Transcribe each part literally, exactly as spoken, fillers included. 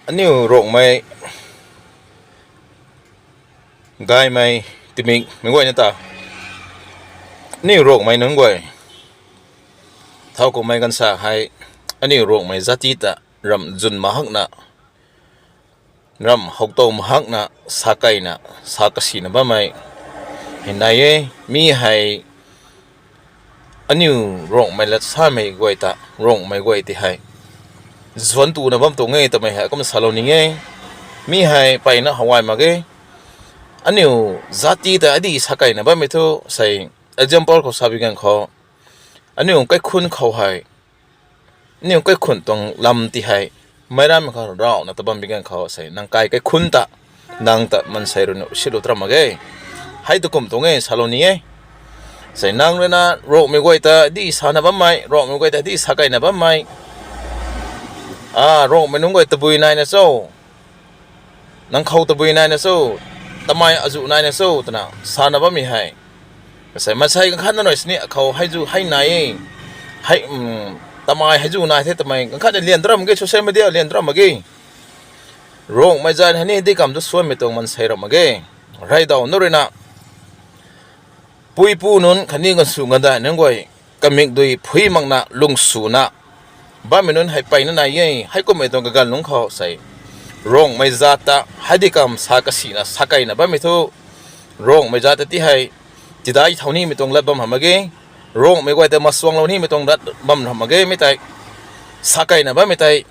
Aniu Rongmei, gaymei, timik mei guayna ta, aniu Rongmei nunc guay, thowkumhmei ganv sa hei, aniu Rongmei zati ta ramh zwn mahakna, ramh howtow mahakna, sa keyna, sa kasina bammei hei nai e. Mi hei aniu Rongmei lat samei guay ta, Rongmei guay ti hei zuanc tuna bam tuang e twmei hei kumna salou ni e. Mi hei mpeyna how gay mak ge. Aniu zati ta adi sa keyna bammei thu sei, example khou sa bi ganv khou, aniu kaikhunc khou hei, aniu kaikhunc tuang lam ti hei, meic rammei khou ravna ta bam bi ganv khou sei, nang kai kaikhunc ta, nang ta maansei rui na sitlou tram mak ge. Hei tu kum tuang e, salou ni e. Sei nang rui na Rongmei guay ta di sana bammei, Rongmei guay ta di sa keyna bammei, a, Rongmei nunc guay tabui naina cho, nang khou tabui naina cho, tamei azuh naina cho twna sana bammei hei, sei maansei ganv khatna rui sini akhou hei zu hei nai e, hei, tamei hei zu nai the twmei ganv khatna lian tram mak ge, social media lian tram mak ge. Rongmei zat hei ni di kam tu suanmei tuang maansei ram mak ge. Rey daw nu rui na, puipu nunc khatni ganvsw nganvdaih nunc guay, kamikdui phui makna lung swna bammei nunc hei mpeyna nai e. Heikummei tuang kaganv lungc khou sei, Rongmei zat ta hei di kam sa kasina sa keyna bammei thu, Rongmei zat ta ti hei tidai thau nimei tuang lat bam hamh mak ge. Rongmei guay ta masuanglou nimei tuang lat bam hamh mak ge. Mi tei sa keyna bammei tei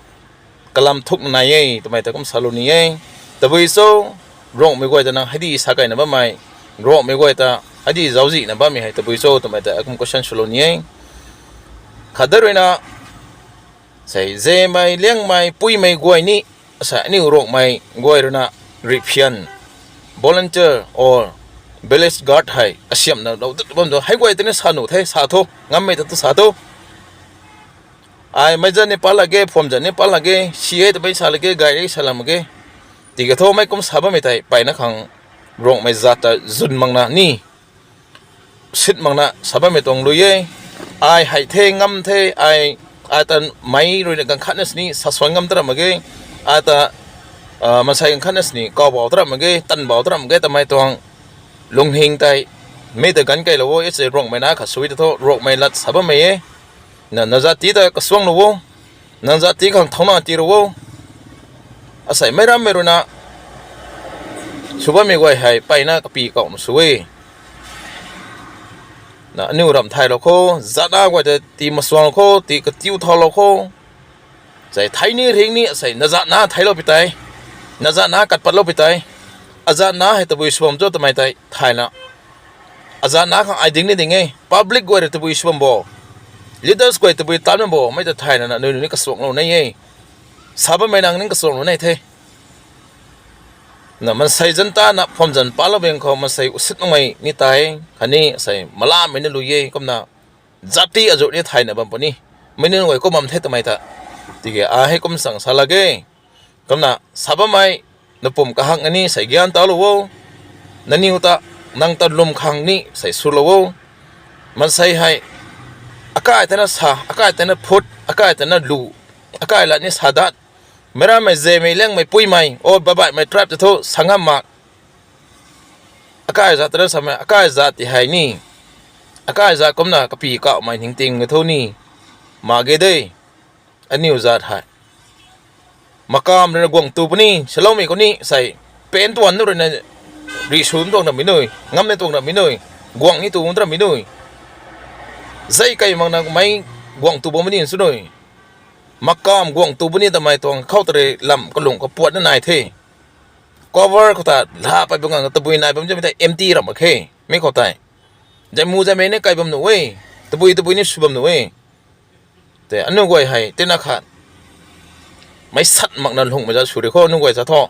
kalam thukna nai e twmei ta kum salou ni e. Tabui cho, Rongmei guay ta nang hei di sa keyna bammei, Rongmei guay ta hei di zauczihna bammei hei tabui cho twmei ta kum question swlou ni e. Khat da rui na, sei zemei, liangmei, puimei guay ni, sei aniu Rongmei guay rui na, riphian, volunteer or village guard hei kasiamhna lou dat bam tu, hei guay ta ni sa nuh the, sa tho, ngammei ta tu sa tho. Ai meic zat ni pat lak ge, phuam zat ni pat lak ge, si e twmei sa lak ge, gay e sa lak mak ge. Tiki thu meic kum sa bammei tei mpeyna khang Rongmei zat ta zwn makna ni, sit makna sa bammei tuang lui e. Ai hei the, ngam the, ai, ai ta meic rui na ganv khatna sini sa suan ngam ta ram mak ge. Ai ta, maansei ganv khatna sini kaw bau ta ram mak ge, tan bau ta ram mak ge twmei tuang lungning tei, mi ta ganv keylou o, e sei Rongmei na khat sui ta thu, Rongmei lat sa bammei e. Na, na zat ti ta kasuanglou o, nang zat ti khang thauna tirou o. Asei meic rammei rui na sw bammei guay hei mpeyna kapi kauhna sw e. Na, aniu ramh thaylou khou, zat na guay ta ti masuanglou khou, ti katiu thaulou khou, sei thei ni ring ni, asei na zat na theilou pi tei, na zat na kat patlou pi tei, azat na hei tabui sw bam cho twmei tei thayna, azat na khang ai ding ni ding e, public guay rui tabui sw bam bo, leaders guay tabui tan bam bo, mei ta thayna na nui nunc ni kasuanglou nei e. Sa bammei nang ni kasuanglou nei the. Na maansei zan ta na phuam zan patlou bang khou maansei usit makmei ni tei, khatni sei malamei ni lui e, kumna zat ti azuh ni thayna bam puni. Meic nunc guay kum bam the twmei ta. Tiki a hei kum sang sa lak ge. Kumna sa bammei, na pum kahak na ni sei gyan taulou o. Nangniw ta, nang ta lwm khang ni sei swlou o. Maansei hei, akai ta na sa, akai ta na phut, akai ta na lu, akai lat ni sa dat. Meic rammei, zemei, liangmei, puimei, o babaihmei tribe ta thu sa ngam mak. Akai zat ta na samei, akai zat ti hei ni, akai zat kumna kapi kauhmei ningting ka thu ni, mak ge de. Aniu zat hei makam rui na guang tu puni, saloumei khou ni sei, pen tuan nu rui na, rih sw tuang ramei nui, ngam ni tuang ramei nui, guang ni tu ramei nui, zei kei makna mei guang tu bam ni sw nui. Makam guang tu puni twmei tuang khou ta rui lam kalung kapuat na nai the. Cover khou ta laa pei bam ngang tabui nai bam zimei tei empty ram mak khe, mi khou tei. Zaimu zaimei ni kai bam nuh e, tabui tabui ni sw bam nuh e. Tei aniu guay hei tina khat, meic sat makna lungmei zat sw ri khou aniu guay ta thu,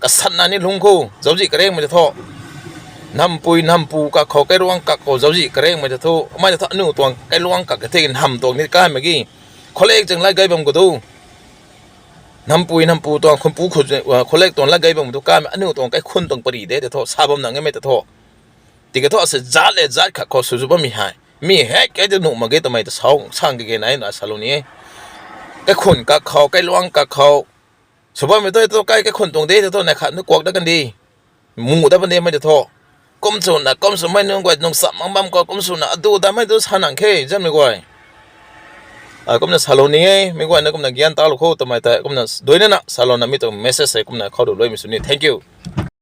kasatna ni lung khou zauczih karengmei ta thu, nampui nampu kak khou, kailuangc kak khou zauczih karengmei ta thu, mei ta thu aniu tuang kailuangc kak ka the, nam tuang ni kai mak ge. Kholek zang lat gay bam khou tu, nampui nampu tuang khunpu khu-, kholek tuang lat gay bam tu kaimei aniu tuang kaikhunc tuang pary de ta thu, sa bam nang e mei ta thu. Tiki thu asa zat le zat khat khou sw zu bammei hei, mi hei kai ta nuh mak ge twmei ta sau sang kage nai na salou ni e. Kaikhunc kak khou, kailuangc kak khou, Sw bammei tu, tu kai kaikhun tuang de, tu, tu neih khat nu kuak dat kan di. Mu dat pan de mei tu thu. Kum swna, kum swmei nunc guay nung cham mak bam khou, kum swna, adu damei tu sa nang khe, zanmei guay. A, kumna salou ni e, mi guayna kumna gyan talou khou twmei tei, kumna duinana salouna mi tuang message hei kumna khou du luimei sw ni. Thank you.